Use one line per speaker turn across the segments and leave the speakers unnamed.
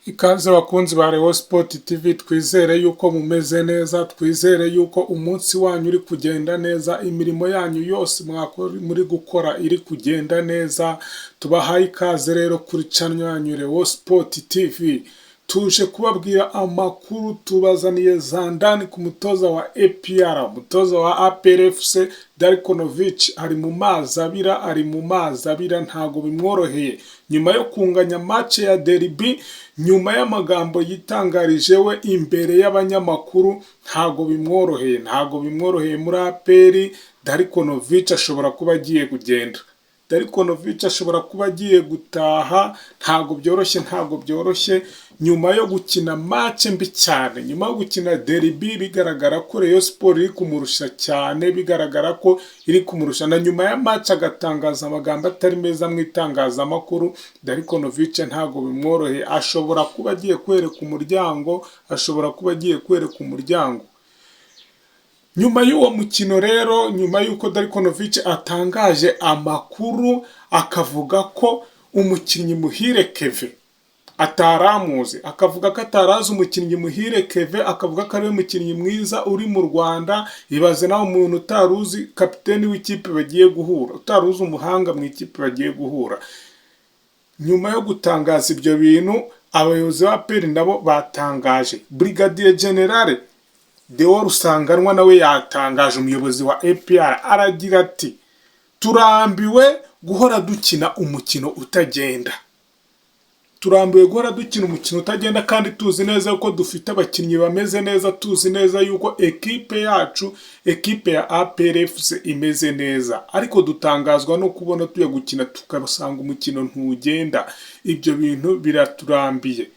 Ikaze bakunzi ba Rayon Sport TV, twizere yuko mumeze neza, twizere yuko umunsi wanyu uri kugenda neza, imirimo yanyu yose muri gukora iri kugenda neza. Tubahaye ikaze rero kuri channel yanyu Rayon Sport TV. Tuje kubabwira amakuru, tubazaniye zandani ku mutoza wa APR, umutoza wa APR FC Darko Novic ari mu mazi abira, ari mu mazi abira, ntago bimworoheye. Nyuma yo kunganya match ya derby, nyuma y'amagambo yitangarije we imbere y'abanyamakuru, ntago bimworoheye, ntago bimworoheye muri APR. Darko Novic ashobora kuba agiye kugenda. Darko Novic ashobora kuba agiye gutaha, ntago byoroshye, ntago byoroshye. Nyuma yo gukina match mbi cyane, nyuma yo gukina derby bigaragara ko Rayon Sport iri kumurusha cyane, bigaragara ko iri kumurusha, na nyuma ya match agatangaza amagambo atari meza mu itangazamakuru, Darko Novic ntago bimworoheye, ashobora kuba agiye kwereka umuryango, ashobora kuba agiye kwereka umuryango. Nyuma y'uwo mukino rero, nyuma y'uko Darko Novic atangaje amakuru akavuga ko umukinnyi Muhire Kevin ataramuzi, akavuga ko atarazi umukinnyi Muhire Kevin, akavuga ko ariwe mukinnyi mwiza uri mu Rwanda. Ibaze nawe umuntu utaruzi kapiteni w'ikipe bagiye guhura, utaruzi umuhanga mu ikipe bagiye guhura. Nyuma yo gutangaza ibyo bintu, abayobozi ba APR nabo batangaje, Brigadier General Deo Rusanganwa nawe yatangaje, umuyobozi wa APR, aragira ati: "Turambiwe guhora dukina umukino utagenda, turambiwe guhora dukina umukino utagenda kandi tuzi neza ko dufite abakinnyi bameze neza, tuzi neza yuko ekipe yacu, ekipe ya APR FC imeze neza, ariko dutangazwa no kubona tujya gukina tukasanga umukino ntugenda. Ibyo bintu biraturambiye."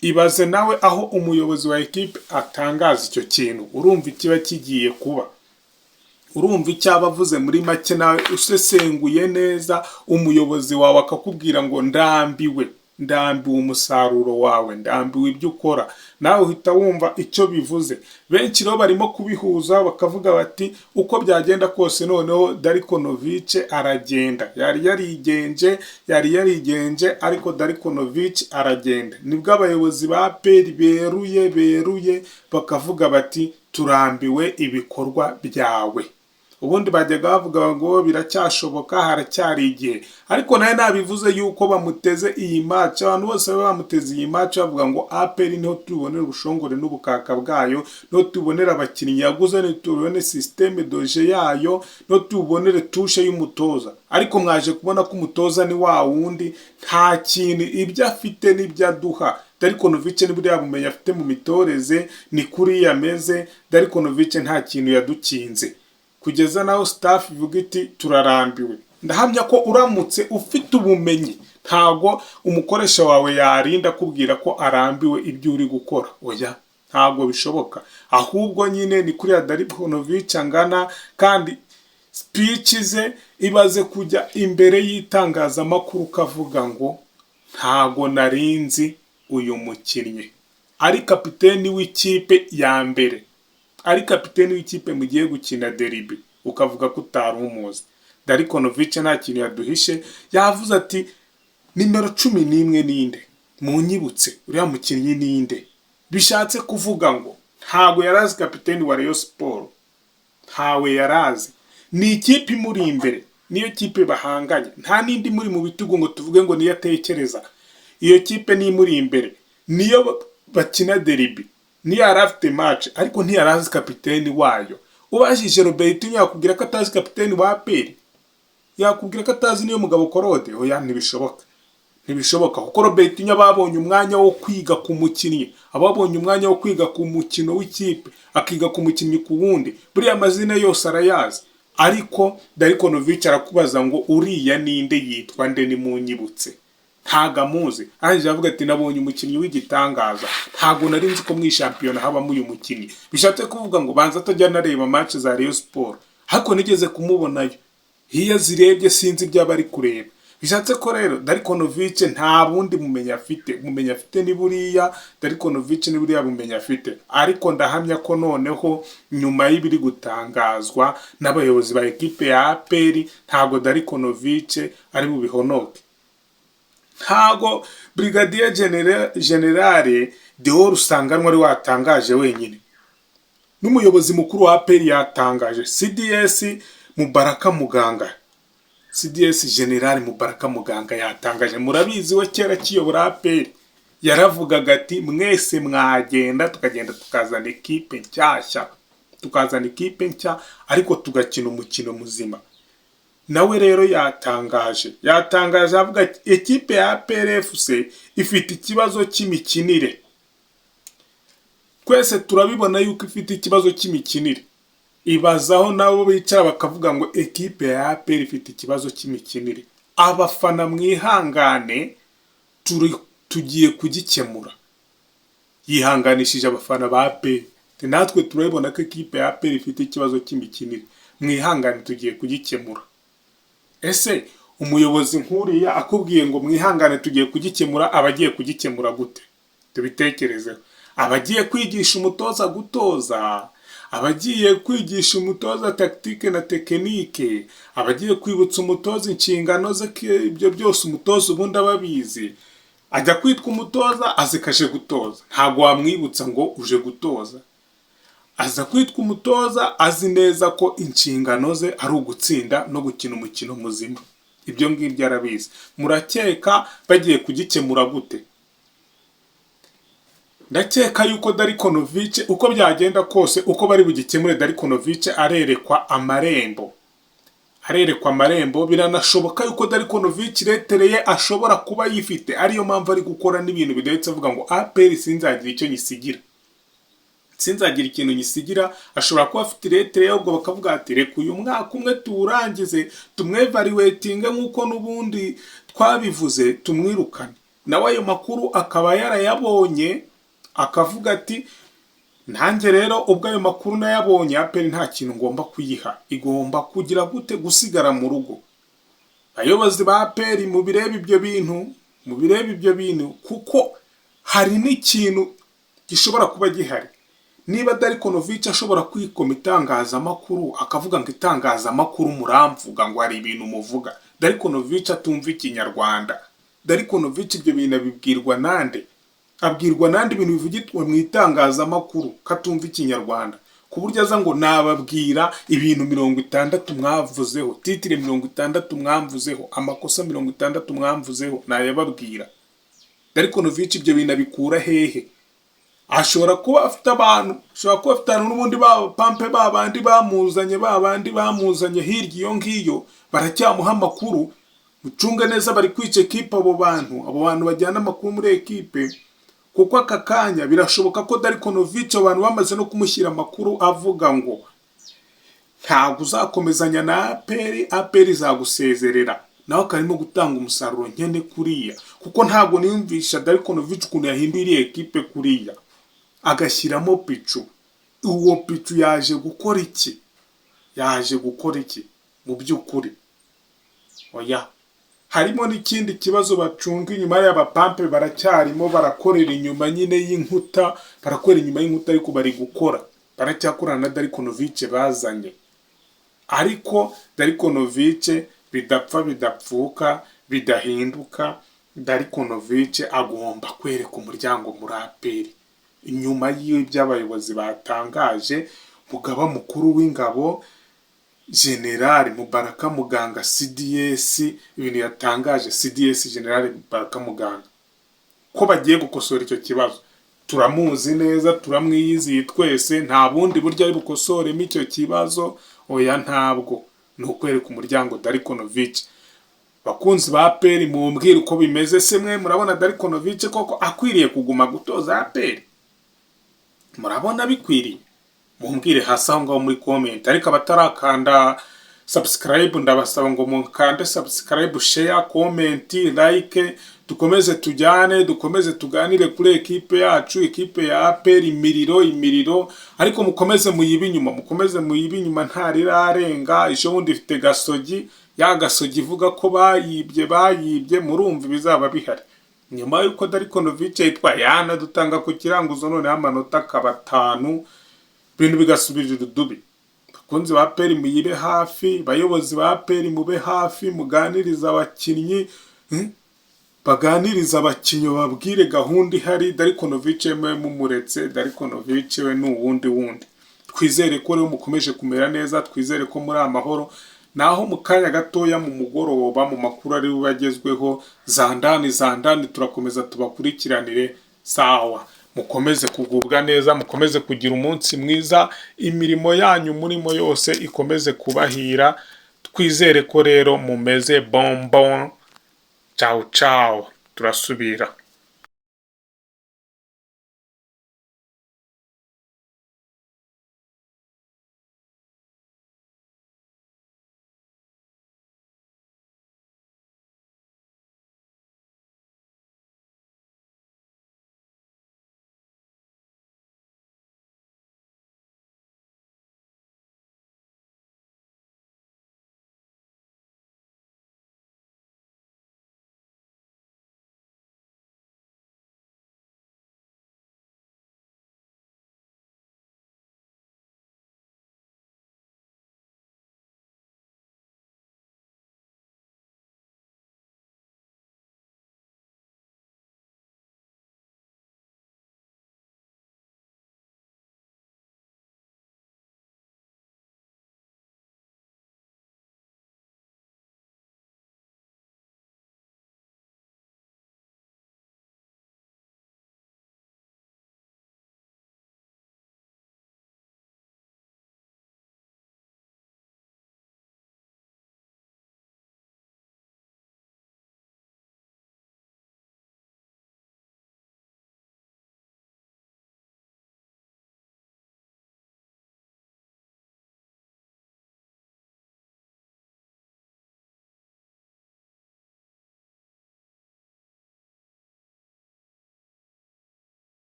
Ibaze nawe aho umuyobozi wa ekipe atangaza icyo kintu, urumva ikiba kigiye kuba, urumva icyo aba avuze muri make. Nawe usesenguye neza, umuyobozi wawe akakubwira ngo ndambiwe, ndambiwe umusaruro wawe, ndambiwe ibyo ukora, nawe uhita wumva icyo bivuze. Benshi rero barimo kubihuza bakavuga bati uko byagenda kose noneho Darko Novic aragenda. Yari yarigenje, yari yarigenje, ariko Darko Novic aragenda. Nibwo abayobozi ba APR beruye, beruye bakavuga bati turambiwe ibikorwa byawe. Ubundi bajyaga bavuga ngo biracyashoboka, haracyari igihe, ariko nawe nabivuze yuko bamuteze iyi match. Abantu bose baba bamuteze iyi match bavuga ngo APR niho tubonera ubushongore n'ubukaka bwayo, niho tubonera abakinnyi yaguze, niho tubonere système de jeu yayo, niho tubonere touche y'umutoza. Ariko mwaje kubona ko umutoza ni wa wundi, nta kintu ibyo afite n'ibyo aduha. Darko Novic ni buriya bumenyi afite mu mitoreze, ni kuriya ameze. Darko Novic nta kintu yadukinze, kugeza naho staff ivuga iti turarambiwe. Ndahamya ko uramutse ufite ubumenyi, ntago umukoresha wawe yarinda akubwira ko arambiwe ibyo uri gukora. Oya, ntago bishoboka. Ahubwo nyine ni kuriya Darko Novic angana. Kandi speech ze, ibaze kujya imbere y'itangazamakuru ukavuga ngo ntago narinzi uyu mukinnyi ari kapiteni w'ikipe ya mbere, ari kapiteni w'ikipe mugiye gukina derby, ukavuga ko utari umuzi. Darko Novic nta kintu yaduhishe, yavuze ati nimero 11 ninde? Munyibutse uriya mukinnyi ninde? Bishatse kuvuga ngo ntago yarazi kapiteni wa Rayon Sport, ntawe yarazi. Ni ikipe imuri imbere, niyo kipe bahanganye, nta n'indi imuri mu bitugu ngo tuvuge ngo niyo atekereza. Iyo kipe niyo imuri imbere, niyo bakina derby, niyo yari afite match, ariko ntiyari azi kapiteni wayo. Ubajije Robertinho yakubwira ko atazi kapiteni wa APR? Yakubwira ko atazi Niyomugabo Claude? Oya, ntibishoboka, ntibishoboka, kuko Robertinho babonye umwanya wo kwiga ku mukinnyi, ababonye umwanya wo kwiga ku mukino w'ikipe, akiga ku mukinnyi ku wundi, buriya amazina yose arayazi. Ariko Darko Novic arakubaza ngo uriya ninde, yitwa nde, nimunyibutse? Ntago amuzi. Arangije avuga ati nabonye umukinnyi w'igitangaza, ntago nari nzi ko mu ishampiyona habamo uyu mukinnyi. Bishatse kuvuga ngo banza atajya anareba match za Rayon Sport, ariko nigeze kumubonayo, iyo azirebye sinzi ibyo aba ari kureba. Bishatse ko rero Darko Novic nta bundi bumenyi afite, ubumenyi afite ni buriya. Darko Novic ni buriya bumenyi afite. Ariko ndahamya ko noneho nyuma y'ibiri gutangazwa n'abayobozi ba ekipe ya APR, ntago Darko Novic ari bubihonoke. Ntago Brigadier General Deo Rusanganwa ari watangaje wenyine, n'umuyobozi mukuru wa APR yatangaje, CDS Mubaraka Muganga. CDS General Mubaraka Muganga yatangaje. Murabizi, we kera akiyobora APR yaravugaga ati: "Mwese mwagenda, tukagenda tukazana ekipe nshyashya, tukazana ekipe nshya, ariko tugakina umukino muzima." Nawe rero yatangaje avuga ati: "Ekipe ya APR FC ifite ikibazo cy'imikinire." Twese turabibona yuko ifite ikibazo cy'imikinire. Ibazaho nabo bicara bakavuga ngo ekipe ya APR ifite ikibazo cy'imikinire. Abafana mwihangane, turi tugiye kugikemura. Yihanganishije abafana ba APR: "Natwe turabibona ko ekipe ya APR ifite ikibazo cy'imikinire, mwihangane, tugiye kugikemura." Ese umuyobozi nk'uriya akubwiye ngo mwihangane, tugiye kugikemura, aba agiye kugikemura gute? Tubitekerezeho. Aba agiye kwigisha umutoza gutoza, aba agiye kwigisha umutoza tactique na technique, aba agiye kwibutsa umutoza inshingano ze, ko ibyo byose umutoza ubundi aba abizi. Ajya kwitwa umutoza azi ko aje gutoza, ntabwo wamwibutsa ngo uje gutoza. Aza kwitwa umutoza azi neza ko inshingano ze ari ugutsinda no gukina umukino muzima. Ibyo ngibyo arabizi. Murakeka bagiye kugikemura gute? Ndakeka yuko Darko Novic, uko byagenda kose, uko bari bugikemure, Darko Novic arerekwa amarembo, arerekwa amarembo. Biranashoboka yuko Darko Novic lettre ye ashobora kuba yifite, ariyo mpamvu ari gukora n'ibintu bidahita avuga ngo APR sinzagira icyo nyisigira, sinzagira ikintu nyisigira. Ashobora kuba afite lettre ye, ubwo bakavuga ati: "Reka uyu mwaka umwe tuwurangize, tumwevaluatinge nk'uko n'ubundi twabivuze, tumwirukane." Nawe ayo makuru akaba yarayabonye, akavuga ati: "Nanjye rero ubwo ayo makuru nayabonye, APR nta kintu ngomba kuyiha, igomba kugira gute? Gusigara mu rugo." Abayobozi ba APR, mubirebe ibyo bintu, mubirebe ibyo bintu, kuko hari n'ikintu gishobora kuba gihari. Niba Darko Novic ashobora kwikoma itangazamakuru akavuga ngo "Itangazamakuru muramvuga ngo hari ibintu muvuga", Darko Novic atumva Ikinyarwanda, Darko Novic ibyo bintu abibwirwa nande? Abwirwa nande ibintu bivugirwa mu itangazamakuru katumva Ikinyarwanda, ku buryo aza ngo nababwira ibintu 60 mwavuzeho, titre 60 mwamvuzeho, amakosa 60 mwamvuzeho nayababwira? Darko Novic ibyo bintu abikura hehe? Ashobora kuba afite abantu, ashobora kuba afite abantu n'ubundi ba pampe, ba bandi bamuzanye, ba bandi bamuzanye hirya iyo ngiyo baracyamuha amakuru. Mucunge neza, bari kwica ekipe abo bantu, abo bantu bajyana amakuru muri ekipe, kuko aka kanya birashoboka ko Darko Novic abantu bamaze no kumushyira amakuru avuga ngo ntabwo uzakomezanya na APR, APR izagusezerera. Nawe akarimo gutanga umusaruro nkene kuriya, kuko ntabwo niyumvisha Darko Novic ukuntu yahinduye iriya ekipe kuriya, agashyiramo Pichu. Uwo Pichu yaje gukora iki? Yaje gukora iki mu by'ukuri? Oya, harimo n'ikindi kibazo bacunga inyuma y'abapampe. Baracyarimo barakorera inyuma nyine y'inkuta, barakorera inyuma y'inkuta, ariko bari gukora, baracyakorana na Darko Novic bazanye. Ariko Darko Novic bidapfa, bidapfuka, bidahinduka, Darko Novic agomba kwereka umuryango muri APR nyuma y'ibyo abayobozi batangaje. Mugaba mukuru w'ingabo, General Mubaraka Muganga CDS, ibintu yatangaje, CDS General Mubaraka Muganga, ko bagiye gukosora icyo kibazo, turamuzi neza, turamwiyiziye twese. Nta bundi buryo ari bukosoremo icyo kibazo, oya, ntabwo. Ni ukwereka umuryango Darko Novic. Bakunzi ba APR, mumbwire uko bimeze. Se mwe murabona Darko Novic koko akwiriye kuguma gutoza APR? Murabona bikwiriye? Mumbwire hasi aho ngaho muri comment. Ariko abatarakanda subscribe, ndabasaba ngo mukande subscribe, share, comment, like, dukomeze tujyane, dukomeze tuganire kuri ekipe yacu, ekipe ya APR. Imiriro, imiriro, ariko mukomeze muyibe inyuma, mukomeze muyibe inyuma, ntarirarenga. Ejo bundi ifite Gasogi, ya Gasogi ivuga ko bayibye, bayibye. Murumva ibizaba bihari nyuma y'uko Darko Novic yitwa yanadutanga ku kiranguzo, noneho amanota akaba 5, ibintu bigasubira irudubi. Bakunzi ba APR, muyibe hafi. Bayobozi ba APR, mube hafi, muganirize abakinnyi. Baganiriza abakinnyi, bababwire gahunda ihari. Darko Novic we mumuretse, Darko Novic we ni uwundi wundi. Twizere ko rero mukomeje kumera neza, twizere ko muri amahoro. Naho mu kanya gatoya mu mugoroba, mu makuru ari bubagezweho zandani zandani, turakomeza tubakurikiranire. Sawa, mukomeze kugubwa neza, mukomeze kugira umunsi mwiza, imirimo yanyu murimo yose ikomeze kubahira. Twizere ko rero mumeze bonbon. Ciao ciao, turasubira.